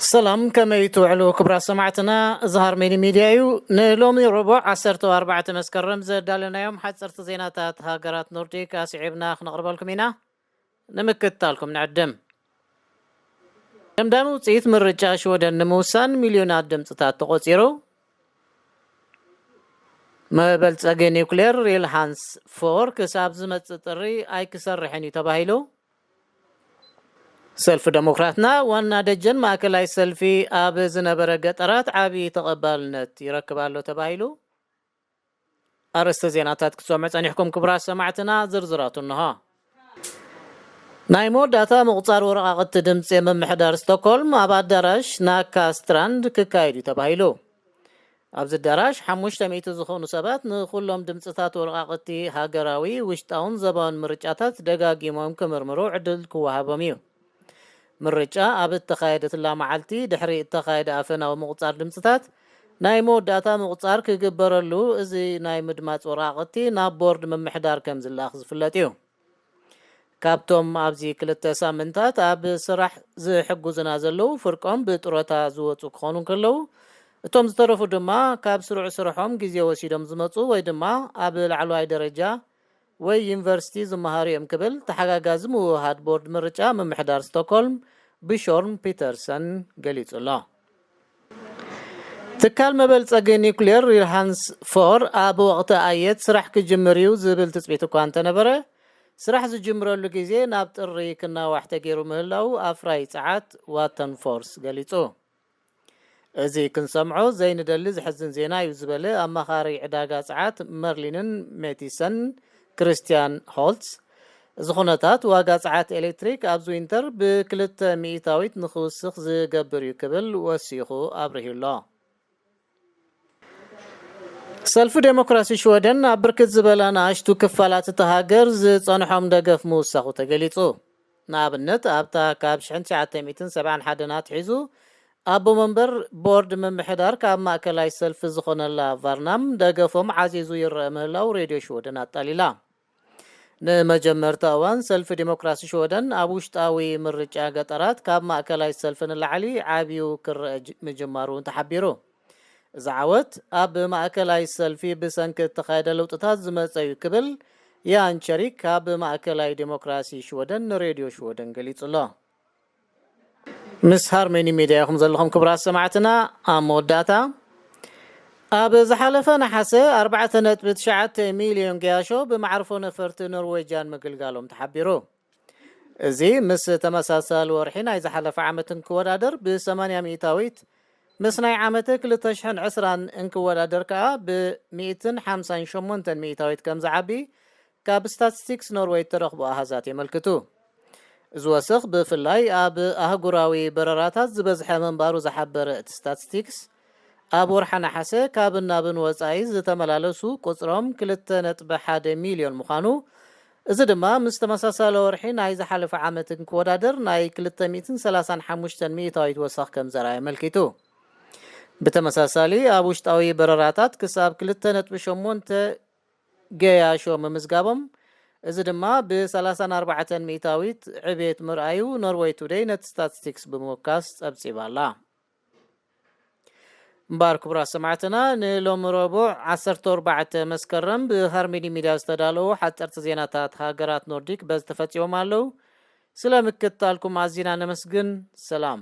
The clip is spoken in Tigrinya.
ሰላም፣ ከመይ ትውዕሉ ክቡራት ሰማዕትና? እዚ ሃርሜኒ ሚድያ እዩ። ንሎሚ ረቡዕ ዓሰርተ ኣርባዕተ መስከረም ዘዳለናዮም ሓፀርቲ ዜናታት ሃገራት ኖርዲክ ኣስዒብና ክነቕርበልኩም ኢና። ንምክትታልኩም ንዕድም። ደምዳሚ ውፅኢት ምርጫ ሽወደን ንምውሳን ሚልዮናት ድምፅታት ተቖፂሩ። መበልፀጊ ኒውክሌር ሪል ሃንስ ፎር ክሳብ ዝመፅእ ጥሪ ኣይክሰርሕን እዩ ተባሂሉ። ሰልፊ ደሞክራትና ዋና ደጀን ማእከላይ ሰልፊ ኣብ ዝነበረ ገጠራት ዓብዪ ተቐባልነት ይረክብ ኣሎ ተባሂሉ። ኣርእስተ ዜናታት ክትሰምዑ ጸኒሕኩም ክቡራት ሰማዕትና፣ ዝርዝራቱ እንሆ። ናይ መወዳእታ ምቑጻር ወረቓቕቲ ድምጺ ምምሕዳር ስቶክሆልም ኣብ ኣዳራሽ ናካ ስትራንድ ክካየድ እዩ ተባሂሉ። ኣብዚ ኣዳራሽ ሓሙሽተ ሚእቲ ዝኾኑ ሰባት ንኹሎም ድምጽታት ወረቓቕቲ ሃገራዊ፣ ውሽጣውን ዘባውን ምርጫታት ደጋጊሞም ክምርምሩ ዕድል ክወሃቦም እዩ። ምርጫ ኣብ እተኻየደትላ መዓልቲ ድሕሪ እተኻየደ ኣፈናዊ ምቑጻር ድምጽታት ናይ መወዳእታ ምቑጻር ክግበረሉ፣ እዚ ናይ ምድማጽ ወረቓቕቲ ናብ ቦርድ ምምሕዳር ከም ዝለኣኽ ዝፍለጥ እዩ። ካብቶም ኣብዚ ክልተ ሳምንታት ኣብ ስራሕ ዝሕግዙና ዘለዉ ፍርቆም ብጡረታ ዝወጹ ክኾኑ እንከለዉ፣ እቶም ዝተረፉ ድማ ካብ ስሩዕ ስርሖም ግዜ ወሲዶም ዝመጹ ወይ ድማ ኣብ ላዕለዋይ ደረጃ ወይ ዩኒቨርሲቲ ዝመሃሩ እዮም ክብል ተሓጋጋዚ ምውህሃድ ቦርድ ምርጫ ምምሕዳር ስቶክሆልም ብሾርን ፒተርሰን ገሊጹ ኣሎ። ትካል መበልጸጊ ኒውክሌር ሪልሃንስ ፎር ኣብ ወቕቲ ኣየት ስራሕ ክጅምር እዩ ዝብል ትጽቢት እኳ እንተነበረ፣ ስራሕ ዝጅምረሉ ግዜ ናብ ጥሪ ክናዋሕ ተገይሩ ምህላዉ ኣፍራዪ ጸዓት ዋተንፎርስ ገሊጹ። እዚ ክንሰምዖ ዘይንደሊ ዘሕዝን ዜና እዩ ዝበለ ኣማኻሪ ዕዳጋ ጸዓት መርሊንን ሜቲሰን ክርስቲያን ሆልትስ፣ እዚ ኩነታት ዋጋ ጸዓት ኤሌክትሪክ ኣብዚ ዊንተር ብክልተ ሚእታዊት ንኽውስኽ ዝገብር እዩ ክብል ወሲኹ ኣብሪሁ ኣሎ። ሰልፊ ዴሞክራሲ ሽወደን ኣብ ብርክት ዝበላ ንኣሽቱ ክፋላት እታ ሃገር ዝጸንሖም ደገፍ ምውሳኹ ተገሊጹ። ንኣብነት ኣብታ ካብ ሽሕን ትሽዓተ ሚእትን ሰብዓን ሓደን ኣትሒዙ ኣቦ መንበር ቦርድ ምምሕዳር ካብ ማእከላይ ሰልፊ ዝኾነላ ቫርናም ደገፎም ዓዚዙ ይረአ ምህላው ሬድዮ ሽወደን ኣጣሊላ። ንመጀመርታ እዋን ሰልፊ ዴሞክራሲ ሽወደን ኣብ ውሽጣዊ ምርጫ ገጠራት ካብ ማእከላይ ሰልፊ ንላዕሊ ዓብዩ ክረአ ጅ- ምጅማሩ እውን ተሓቢሩ። እዚ ዓወት ኣብ ማእከላይ ሰልፊ ብሰንኪ እተኻየደ ለውጥታት ዝመጸ እዩ ክብል ያን ቸሪክ ካብ ማእከላይ ዴሞክራሲ ሽወደን ንሬድዮ ሽወደን ገሊጹ ኣሎ። ምስ ሃርሜኒ ሚድያ ኢኹም ዘለኹም ክቡራት ሰማዕትና። ኣብ መወዳእታ ኣብ ዝሓለፈ ነሓሰ ኣርባዕተ ነጥቢ ትሽዓተ ሚልዮን ገያሾ ብመዓርፎ ነፈርቲ ኖርዌጅያን ምግልጋሎም ተሓቢሩ። እዚ ምስ ተመሳሳሊ ወርሒ ናይ ዝሓለፈ ዓመት እንክወዳደር ብ ሰማንያ ሚእታዊት፣ ምስ ናይ ዓመተ ክልተ ሽሕን ዕስራን እንክወዳደር ከኣ ብ ሚእትን ሓምሳን ሸሞንተን ሚእታዊት ከም ዝዓቢ ካብ ስታትስቲክስ ኖርዌይ እተረኽቡ ኣሃዛት የመልክቱ። እዚ ወሰኽ ብፍላይ ኣብ ኣህጉራዊ በረራታት ዝበዝሐ ምንባሩ ዝሓበረ እቲ ስታትስቲክስ፣ ኣብ ወርሓ ነሓሰ ካብን ናብን ወጻኢ ዝተመላለሱ ቁጽሮም ክልተ ነጥቢ ሓደ ሚልዮን ምዃኑ፣ እዚ ድማ ምስ ተመሳሳሊ ወርሒ ናይ ዝሓለፈ ዓመት እንክወዳደር ናይ ክልተ ሚእትን ሰላሳን ሓሙሽተን ሚእታዊት ወሰኽ ከም ዘርኣየ ኣመልኪቱ። ብተመሳሳሊ ኣብ ውሽጣዊ በረራታት ክሳብ ክልተ ነጥቢ ሸሞንተ ገያሾ ምምዝጋቦም፣ እዚ ድማ ብሰላሳን ኣርባዕተን ሚእታዊት ዕቤት ምርኣዩ ኖርወይ ቱደይ ነቲ ስታትስቲክስ ብምውካስ ጸብጺባ ኣላ። እምበኣር ክቡራት ሰማዕትና፣ ንሎሚ ረቡዕ ዓሰርተ ኣርባዕተ መስከረም ብሃርሜዲ ሚድያ ዝተዳለዉ ሓጸርቲ ዜናታት ሃገራት ኖርዲክ በዚ ተፈጺሞም ኣለዉ። ስለ ምክትታልኩም ኣዚና ነመስግን። ሰላም።